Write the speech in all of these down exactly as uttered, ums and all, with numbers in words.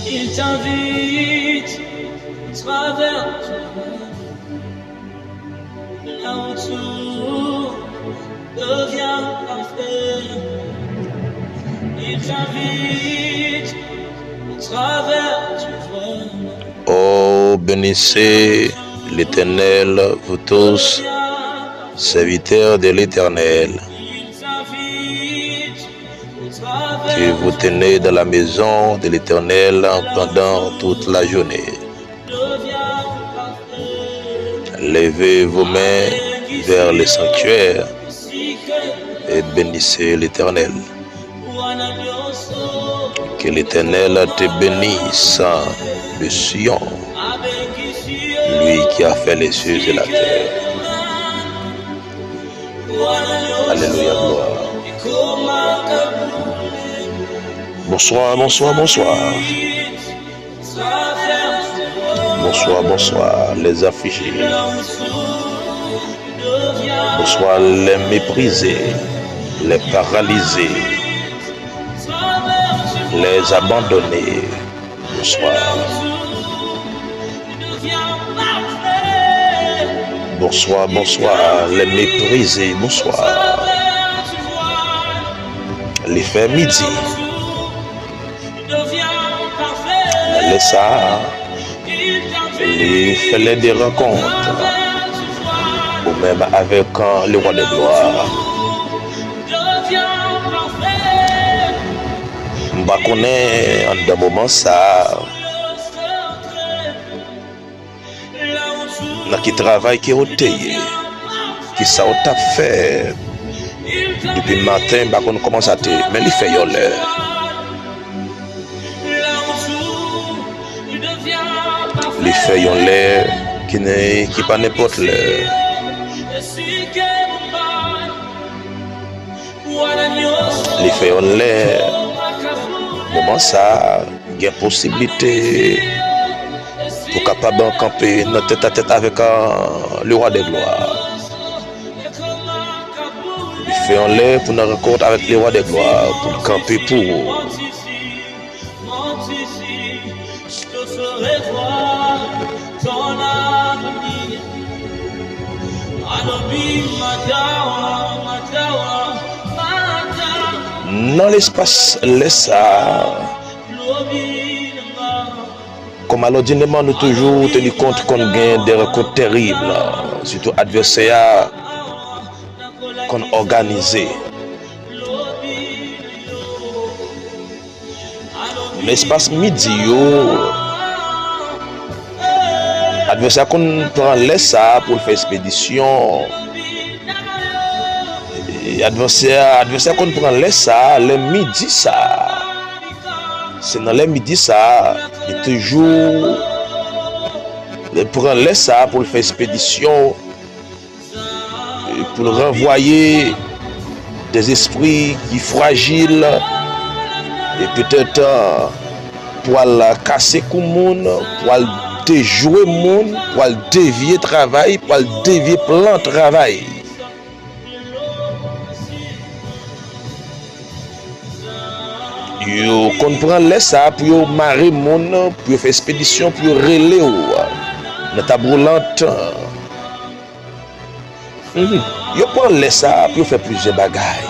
Il t'invite au travers du vent, là où tout devient parfait. Il t'invite au travers du vent. Oh, bénissez l'Éternel, vous tous, serviteurs de l'Éternel. Que vous tenez dans la maison de l'Éternel pendant toute la journée. Levez vos mains vers le sanctuaire et bénissez l'Éternel. Que l'Éternel te bénisse de Sion, lui qui a fait les cieux et la terre. Alléluia, gloire. Bonsoir, bonsoir, bonsoir. Bonsoir, bonsoir, les affligés. Bonsoir, les méprisés, les paralysés, les abandonnés. Bonsoir. Bonsoir, bonsoir, les méprisés, bonsoir. Li fè midi. Nan lè sa a, li fè lè de rankont, ou menm avèk, euh, le roi de gloire. M pa konnen anndan moman sa a, nan ki travay ke w te ye, kisa w t ap fè depi maten, m pa konn kòman sa te ye, men li fè yon lè. Li fè yon lè ki ne, ki pa nenpòt lè. Li fè yon lè, moman sa a, gen posiblite pou w kapab kanpe nan tèt a tèt avèk, ah, le roi de gloire. Li fè yon lè pou nan rankont avèk le roi de gloire, pou l kanpe pou ou. Nan lespas lè sa a, kòm alòdineman, nou toujou teni kont konn gen de rankont terib, sitou advèsè a konn òganize. Nan espas midi yo, advèsè a konn pran lè sa a pou l fè espedisyon. E advèsè a, advèsè a konn pran lè sa a, lè midi sa a. Se nan lè midi sa a, li toujou pran lè sa a pou l fè espedisyon, e pou l ranvwaye dèzespri ki frajil, e petèt, euh, pou al kase kou moun, pou al dejwe moun, pou al devye travay, pou al devye plan travay. Yo konn pran lè sa a pou yo mare moun, pou yo fè espedisyon, pou yo rele w nan tab woulant. Mhm. Yo pran lè sa a pou yo fè plizyè bagay.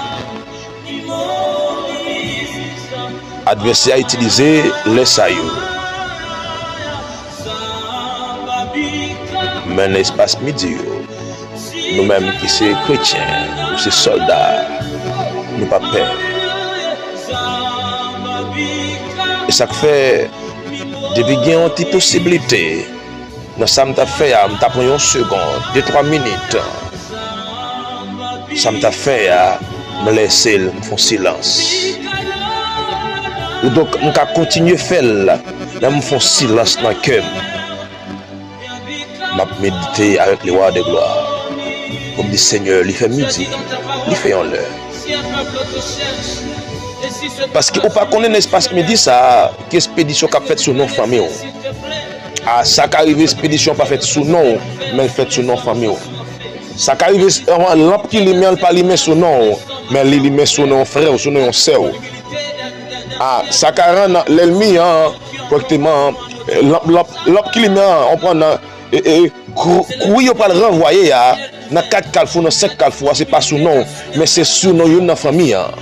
Advèsè a itilize lè sa yo. Men nan espas midi yo, nou menm ki se kretyen, nou se sòlda, nou pa pè. E sa k fè, depi gen yon ti posiblite, nan sa m t ap fè a, m ta pran yon segonn, de, twa minit. Sa m t ap fè a, m lese l, m fè yon silans. Kidonk, m ka kontinye fè l, men m fè yon silans nan kè m. M ap medite avèk le roi de gloire. Pou m di, Senyè, li fè midi, li fè yon lè. Paske ou pa konnen nan espas midi sa a, ki espedisyon k ap fèt sou non fanmi w. A, sa ka rive espedisyon pa fèt sou non w, men l fèt sou non fanmi w. Sa ka rive, eh, lanp ki limen an, l pa limen sou non w, men li limen sou non yon frè w, sou non yon sè w. A, sa ka rann lènmi an, kòrèkteman, lanp, lanp, lanp ki limen an, w konprann, e, e, kou-, kouri yo pral ranvwaye a, nan kat kalfou, nan senk kalfou a, se pa sou non w, men se sou non youn nan fanmi an.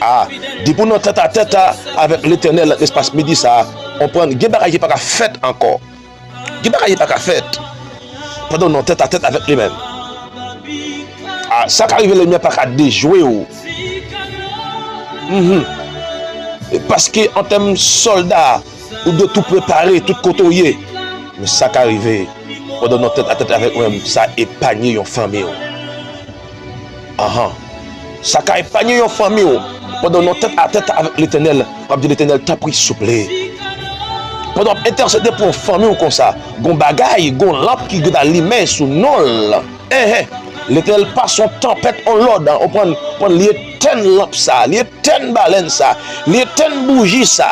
A, depi w nan tèt a tèt a avèk Letènèl nan espas midi sa a, w konprann, gen bagay ki pa ka fèt ankò. Gen bagay ki pa ka fèt pandan w nan tèt a tèt avèk li menm. A, sa ka rive lènmi an pa ka dejwe w. Mhm. E paske an tèm sòlda, ou dwe tou prepare, tout kote w ye. Men sa ka rive pandan w nan tèt a tèt avèk mwen, sa epanye yon fanmi w. Anhan. Sa ka epanye yon fanmi w pandan w nan tèt a tèt avèk Letènèl. W ap di Letènèl, tanpri, souple. Pandan w ap entèsede pou yon fanmi w konsa, gon bagay, gon lanp ki gen alimen sou non l. Enhen. Letènèl pase yon tanpèt, yon lòd, w konprann, konprann, li etèn lanp sa, li etèn balèn sa, li etèn bouji sa.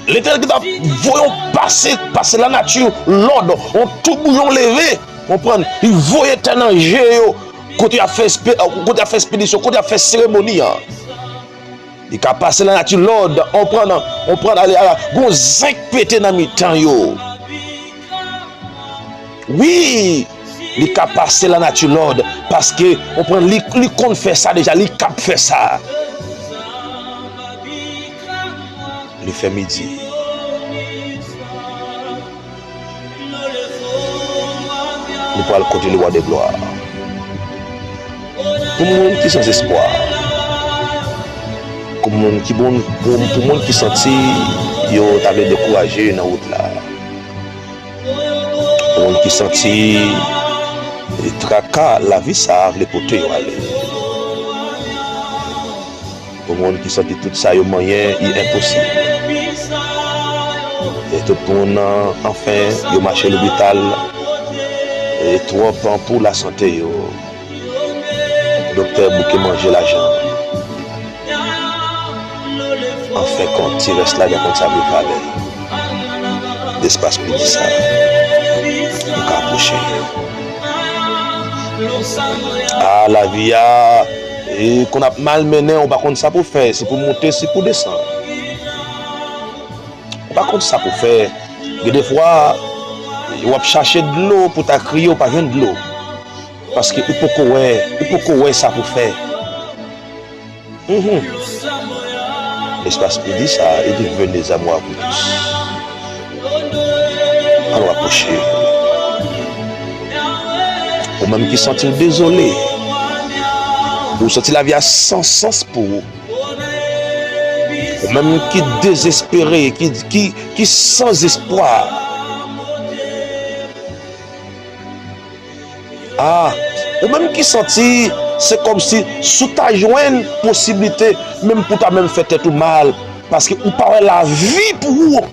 Letènèl ki t ap voye yon pase, pase lanati lòd, yon toubouyon leve, konprann, li voye tè nan je yo, kote y ap fè espe-, kote y ap fè espedisyon, kote y ap fè seremoni an. Li ka pase lanati lòd, konprann, konprann, ale, ala, gon zenk pete nan mitan yo. Wi, li ka pase lanati lòd, paske, konprann, li, li konn fè sa deja, li kab fè sa. Li fè midi. Nou pral kote le roi de glwa. Pou moun ki san espwa, pou moun ki bon, pou, pou moun ki santi yo ta vle dekouraje nan wout la. Pou moun ki santi traka lavi sa a vle pote yo ale. Pou moun ki santi tout sa yo manyen, li enposib. E tout moun, anfen, yo mache lopital, e twòp pou lasante yo. Doktè bouke manje lajan. Anfen kont, ti rès la gen konn sa vle valè. Lespas midi sa, ou ka apwoche. A, lavi a, e, konn ap malmennen, ou pa konn sa pou fè, si pou moute, si pou desann. Ou pa konn sa pou fè. Gen defwa, w ap chache dlo pou ta kriye, ou pa jwenn dlo. Paske ou poko wè, ou poko wè sa pou fè. Mhm. Lespas midi sa, e di venez à moi vous tous. Ann apwoche. Ou menm ki santi w dezole, ou santi lavi a san sans pou ou, ou menm ki dezespere, ki, ki, ki san espwa. A, ou menm ki santi se kòmsi si w ta jwenn posiblite menm pou w ta menm fè tèt ou mal, paske ou pa wè lavi pou ou.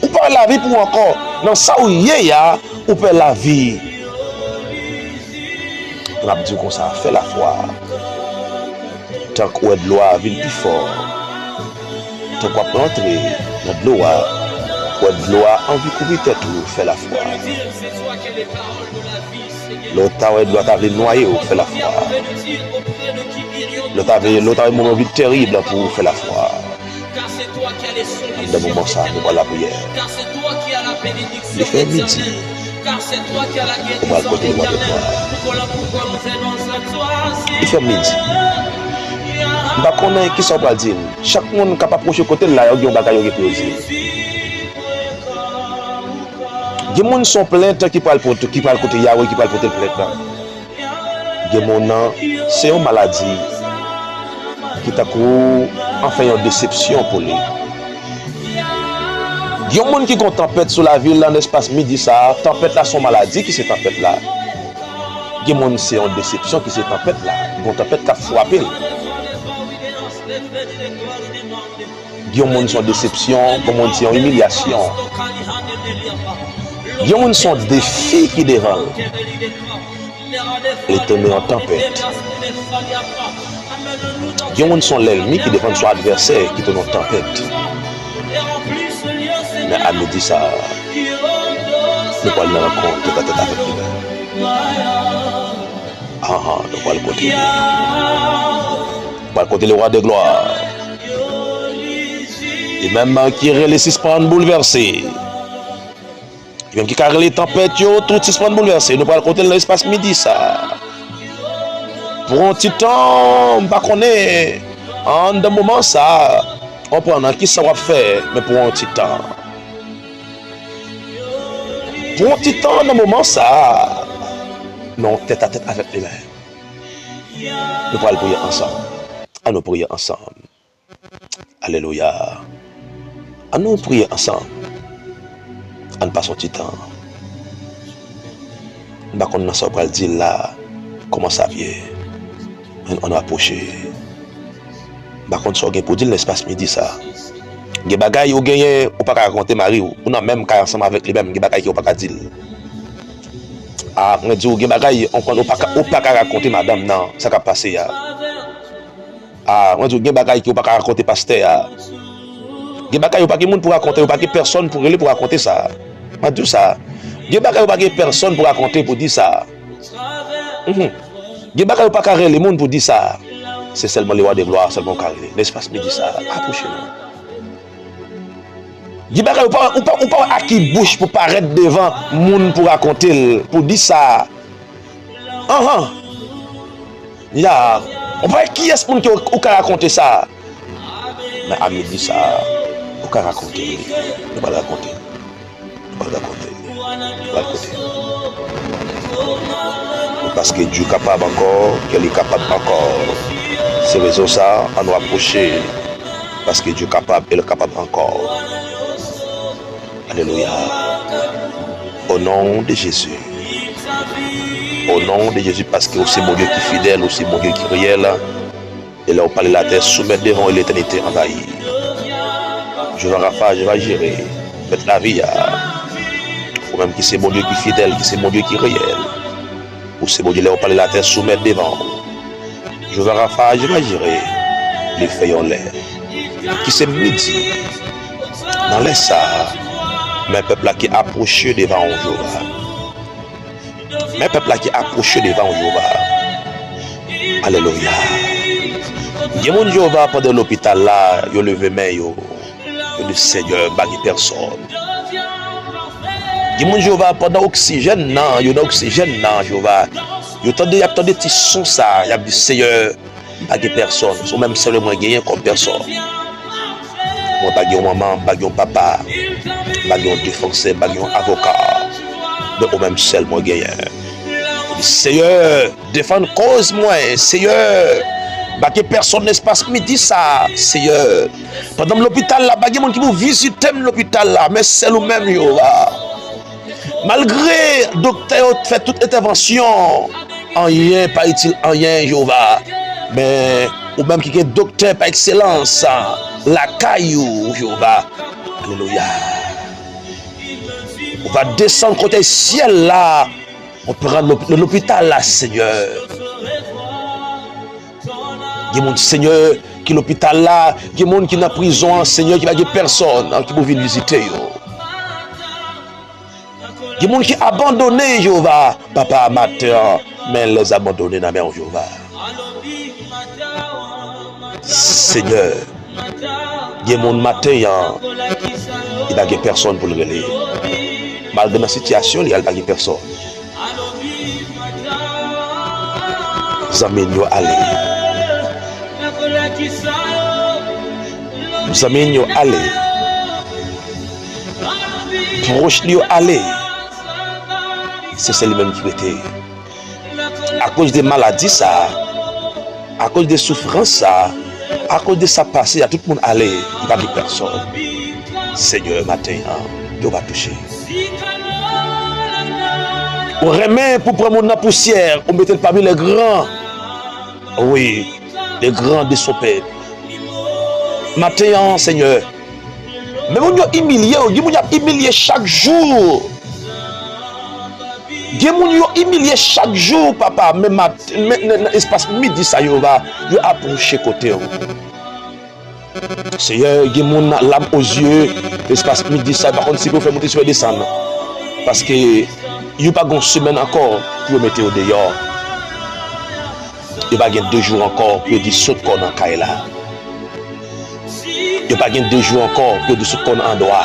Ou pa wè lavi pou ou ankò. Nan sa ou ye a, ou pè lavi. N ap di w konsa, fè lafwa. Tank ou wè dlo a vin pi fò, tank w ap rantre nan dlo a, ou wè dlo a anvi kouvri tèt ou, fè lafwa. Lè w ta wè dlo a ta vle nwaye w, fè lafwa. Lè w ta vle, lè w ta wè moman vin terib la pou ou, fè lafwa. Anndan moman sa, nou pral lapriyè. Li fè midi. Ou pral kote lwa de glwa. Li fè midi. M pa konnen kisa w pral di l. Chak moun k ap apwoche kote l la, yo gen yon bagay yo gen pou yo di l. Gen moun se yon plent ki pral pote, ki pral kote Yawe, ki pral pote plent lan. Gen moun nan, se yon maladi ki tankou, anfen, yon desepsyon pou li. Gen yon moun ki gon tanpèt sou lavi l nan espas midi sa a, tanpèt la se yon maladi ki se tanpèt la. Gen moun se yon desepsyon ki se tanpèt la. Gon tanpèt k ap frape l. Gen moun se yon desepsyon, gen moun se yon imilyasyon. Gen moun se yon defi ki devan l. Li tounen yon tanpèt. Gen moun se yon lènmi ki devan l, se yon advèsè ki tounen yon tanpèt. Men a midi sa a, nou pral nan rankont tèt a tèt avèk li menm. A, Ahan, nou pral kote li. Nou pral kote le roi de gloire. Li menm ki rele sispann boulvèse. Li menm ki ka rele tanpèt yo, tout sispann boulvèse. Nou pral kote l nan espas midi sa. Pou yon ti tan, m pa konnen, anndan moman sa, konprann nan kisa w ap fè, men pou yon ti tan. Pou yon ti tan nan moman sa, nan yon tèt a tèt avèk li menm. Nou pral priye ansanm. An nou priye ansanm. Alelouya. An nou priye ansanm. An n pase yon ti tan. M pa konn nan sa w pral di l la, kòman sa ap ye. An, an nou apwoche. M pa konn sa w gen pou di l nan espas midi sa. Gen bagay ou genyen, ou pa ka rakonte mari w. Ou nan menm kay ansanm avèk li menm, gen bagay ke ou pa ka di l. A, mwen di w, gen bagay, ou konn, ou pa ka, ou pa ka rakonte madanm nan, sa k ap pase a. A, mwen di w, gen bagay ke ou pa ka rakonte pastè a. Gen bagay ou pa gen moun pou rakonte, ou pa gen pèsòn pou rele pou rakonte sa. Mwen di w sa. Gen bagay ou pa gen pèsòn pou rakonte, pou di sa. Mhm. Gen bagay ou pa ka rele moun pou di sa. Se sèlman le roi de gloire sèlman ou ka rele. Nan espas midi sa, apwoche non. Gen bagay ou pa, ou pa, ou pa wè ak ki bouch pou parèt devan moun pou rakonte l, pou di sa. Anhan. Ya, ou pa wè kiyès moun ke ou, ou ka rakonte sa. Men a midi sa, ou ka rakonte li. Nou pral rakonte. Nou pral rakonte. Nou pral kote. Paske Dye kapab ankò, ke li kapab ankò. Se rezon sa, an nou apwoche. Paske Dye kapab e l kapab ankò. Alelouya. O non de Jezi. O non de Jezi, paske ou se Bondye ki fidèl, ou se Bondye ki reyèl. E lè ou pale, latè soumèt devan w e letènite anvayi. Jewova Rafa, Jewova Jire, mèt lavi a. Ou menm ki se Bondye ki fidèl, ki se Bondye ki reyèl. Ou se Bondye, lè ou pale, latè soumèt devan w. Jewova Rafa, Jewova Jire, li fè yon lè. Ki se midi. Nan lè sa a, men pèp la ki apwoche devan w, Jewova. Men pèp la ki apwoche devan w, Jewova. Alelouya. Gen moun, Jewova, pandan lopital la, yo leve men yo. Yo di, Senyè, m pa gen pèsòn. Gen moun, Jewova, pandan oksijèn nan, yo nan oksijèn nan, Jewova. Yo tande, y ap tande ti son sa, y ap di, Senyè, m pa gen pèsòn. Se ou menm sèl mwen genyen kòm pèsòn. Mwen pa gen yon manman, m pa gen yon papa, m pa gen yon defansè, m pa gen yon avoka. Men ou menm sèl mwen genyen. Seyè, defann koz mwen, Seyè. M pa gen pèsòn nan espas midi sa, Seyè. Pandan m lopital la, pa gen moun ki pou vizite m lopital la, men sèl ou menm, Jewova. Malgre doktè yo fè tout entèvansyon, anyen pa itil anyen, Jewova. Men ou menm ki gen doktè pa ekselans, lakay ou, Jewova. Alelouya. Ou va desann kote syèl la, ou pran lop-, lopital la, Senyè. Gen moun, Senyè, ki lopital la, gen moun ki nan prizon an, Senyè, ki pa gen pèsòn ki pou vin vizite yo. Gen moun ki abandone, Jewova, papa, maten an, men lèzabandone nan men w, Jewova. Senyè, gen moun maten an, li pa gen pèsòn pou l rele. Malgre nan sitiyasyon li a, li pa gen pèsòn. Zanmi l yo ale. Zanmi l yo ale. Pwòch li yo ale. Se sèl li menm ki rete. Akoz de maladi sa, akoz de soufrans sa, akoz de sa pase a, tout moun ale, li pa gen pèsòn. Senyè, maten an, Jewova touche. Ou renmen pou pran moun nan pousyè, ou mete l pami les grands. Wi, les grands de son peuple. Maten an, Senyè, men moun yo imilye yo, gen moun y ap imilye chak jou. Gen moun yo imilye chak jou, papa, men mat-, men nan, nan espas midi sa yo va, yo apwoche kote w. Seyè, gen moun lam o zye, espas midi sa, pa konn si pou fè monte, si pou fè desann. Paske yo pa gon semèn ankò pou yo mete yo deyò. Yo pa gen de jou ankò pou yo di sot kò nan kay la. Yo pa gen de jou ankò pou yo di sot kò nan andwa.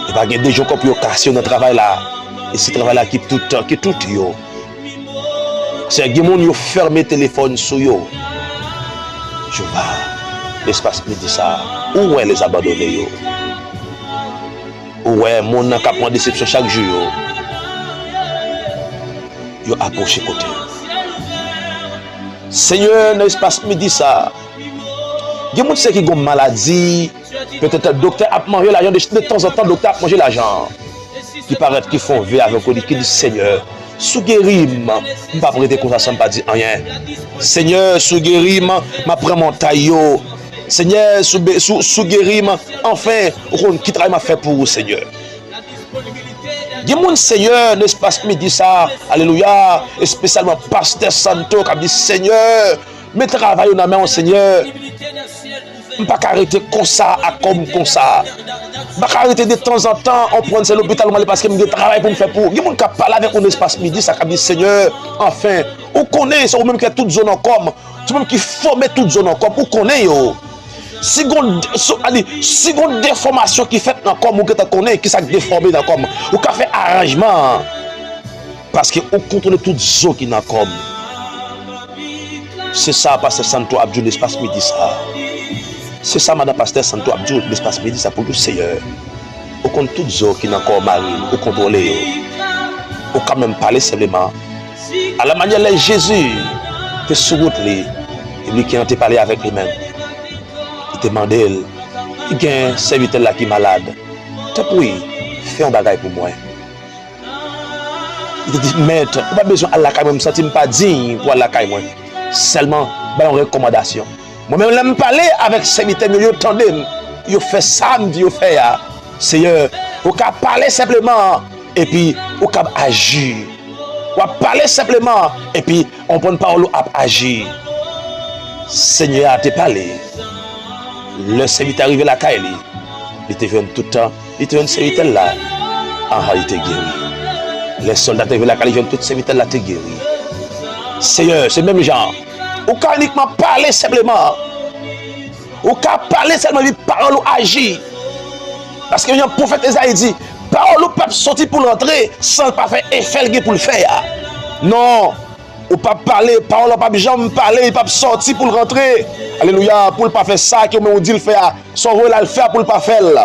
Yo pa gen de jou ankò pou yo kase yo nan travay la. E se travay la ki tout, ki tout yo. Se gen moun yo fèmen telefòn sou yo. Jewova, lespas midi sa, ou wè lèzabandone yo. Ou wè moun nan k ap pran desepsyon chak jou yo. Yo apwoche kote yo. Senyè, nan espas midi sa, gen moun se ki gon maladi, petèt doktè ap manje lajan, de, de tanzantan doktè ap manje lajan. Ki parèt ki fè yon ve avèk ou, li ki di, Senyè, si w geri m, m p ap rete konsa san m pa di anyen. Senyè, si w geri m, m ap pran montay yo. Senyè, si w be-, si w, si w geri m, anfen, ou konn ki travay m ap fè pou ou, Senyè. Gen moun, Senyè, nan espas midi sa, alelouya, espesyalman pastè Santo k ap di, Senyè, men travay yo nan men w, Senyè. M pa ka rete konsa ak kò m konsa. M pa ka rete de tanzantan, on pran se lopital m ale paske m gen travay pou m fè pou ou. Gen moun k ap pale avèk ou nan espas midi sa k ap di, Senyè, anfen, ou konnen se ou menm ki fè tout zo nan kò m. Se ou menm ki fòme tout zo nan kò m, ou konnen yo. Si gon, si, a di, si gon defòmasyon ki fèt nan kò m, ou gentan konnen kisa k defòme nan kò m. Ou ka fè aranjman an. Paske ou kontwole tout zo ki nan kò m. Se sa pastè Santo ap di w nan espas midi sa. Se sa madan pastè Santo ap di w nan espas midi sa pou di w, Seyè. Ou konn tout zo ki nan kò mari m, ou kontwole yo. Ou ka menm pale senpleman. Alamanyè lè Jezi te sou wout li, e li ki an te pale avèk li menm. Li te mande l, li gen sèvitè l la ki malad. Tanpri, fè yon bagay pou mwen. Li te di, Mèt, ou pa bezwen al lakay mwen, m santi m pa diy pou al lakay mwen. Sèlman, bay yon rekòmandasyon. Mwen menm, lè m pale avèk sèvitè m yo, yo tande m, yo fè sa m di yo fè a. Seyè, ou ka pale senpleman, epi ou ka aji. W ap pale senpleman, epi w konprann pawòl ou ap aji. Senyè a te pale. Lè sèvitè a rive lakay li, li te jwenn tout tan, li te jwenn sèvitè l la. Aha, li te geri. Lè sòlda te rive lakay li, jwenn tout sèvitè l la te geri. Seyè, se menm jan. Ou ka inikman pale senpleman. Ou ka pale sèlman, epi pawòl ou aji. Paske jan pwofèt Ezayi di, pawòl ou p ap soti pou l rantre san l pa fè efè l gen pou l fè a. Non, ou p ap pale, pawòl ou p ap janm pale, li p ap soti pou l rantre. Alelouya, pou l pa fè sa ke ou menm ou di l fè a. Sa w voye l al fè a pou l pa fè l.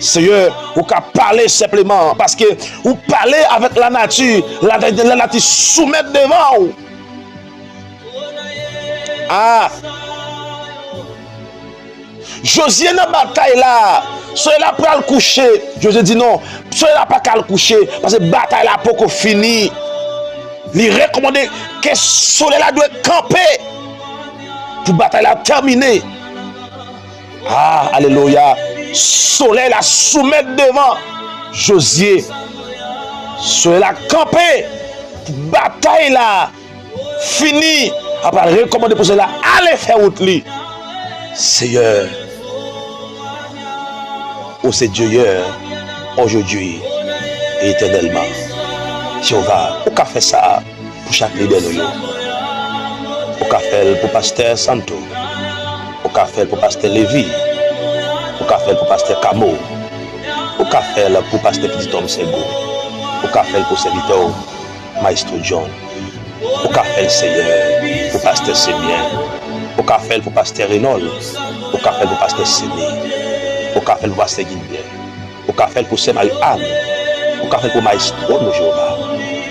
Seyè, ou ka pale senpleman, paske ou pale avèk lanati, la, lanati soumèt devan ou. Ah! Jozye nan batay la, solèy la pral kouche. Jozye di non, solèy la pa ka al kouche, paske batay la poko fini. Li rekòmande ke solèy la dwe kanpe pou batay la tèmine. Ah, alelouya. Solèy la soumèt devan Jozye. Solèy la kanpe pou batay la fini, apre l rekòmande pou solèy la ale fè wout li. Seyè, ou se Dye yè, ojodi, e etènèlman. Jewova, ou ka fè sa pou chak lidè nou yo. Ou ka fè l pou pastè Santo. Ou ka fè l pou pastè Levi. Ou ka fè l pou pastè Kamo. Ou ka fè l pou pastè Pitit Òm Sègo. Ou ka fè l pou sèvitè w, Maestro John. Ou ka fè l, Seyè, pou pastè Semyen. Ou ka fè l pou pastè Renòl. Ou ka fè l pou pastè Sene. Ou ka fè l pou pastè Gilbè. Ou ka fè l pou sè Mari Ann. Ou ka fè l pou maestro nou, Jewova.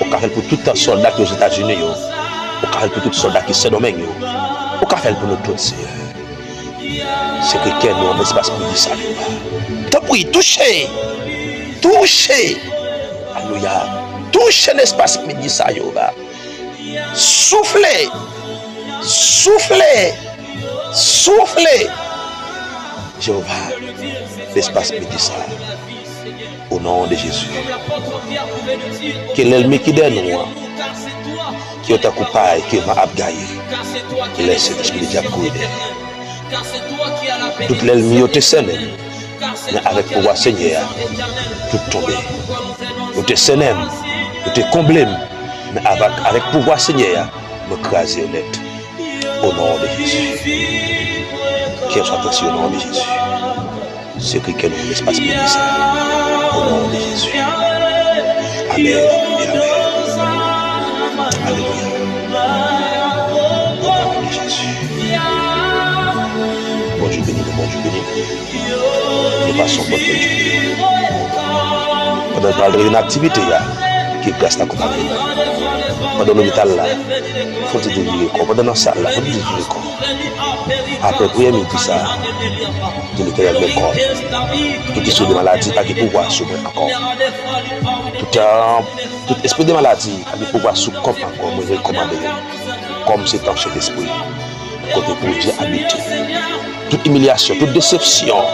Ou ka fè l pou tout sòlda ki Ozetazini yo. Ou ka fè l pou tout sòlda ki Sendomeng yo. Ou ka fè l pou nou tout, Seyè. Sekretè nou an espas midi sa, Jewova. Tanpri, touche! Touche! Alelouya! Touche nan espas midi sa, Jewova. Soufle! Soufle! Soufle! Jewova, lespas midi sa, o non de Jezi. Ke lènmi ki dèyè nou an, ki yo tankou pay ke van ap gaye, lè Sentespri de Dye ap kouri dèyè. Tout lènmi yo te sènen m, men avèk pouvwa Senyè a, tout tonbe. Yo te sènen m, yo te konble m, men avèk, avèk pouvwa Senyè a, Mwen kraze yo nèt. O non de Jezi. Kè yo swa tansi o non de Jezi. Sekre kè nou nan espas beni sa. O non de Jezi. Amèn e amèn. Alelouya. O non de Jezi. Bondye beni nou, Bondye beni nou. Nou pase yon bòn fèt jodi. Pandan nou pral rete nan aktivite a, ke gras la konpanye nou. Pandan lopital la, fò w te devire kò w. Pandan nan sal la, fò w te devire kò w. Apre priyè midi sa, di Letènèl, men kò m. Tout espri de maladi pa gen pouvwa sou mwen ankò. Tout, euh, tout espri de maladi pa gen pouvwa sou kò m ankò. Mwen rekòmande yo. Kò m se tanp Sentespri, kote Bondye abite. Tout imilyasyon, tout desepsyon,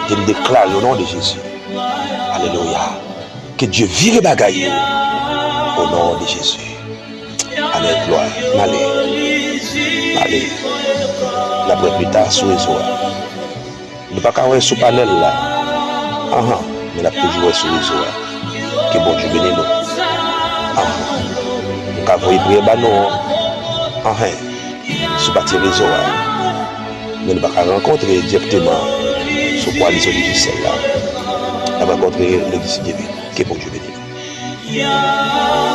ke m deklare o non de Jezi. Alelouya. Ke Dye vire bagay yo. O non de Jezi. Amèn, glwa. M ale. M ale. N ap wè pita sou rezo a. Nou pa ka wè sou panèl la. Anhan. Men n ap toujou wè sou rezo a. Ke Bondye beni nou. Anhan. Nou ka voye priyè ba nou. Anhen. Sou pati rezo a. Men nou pa ka rankontre dirèkteman sou kwalizyon dijisyèl la. N ap rankontre legliz si Dye vle. Ke Bondye beni nou.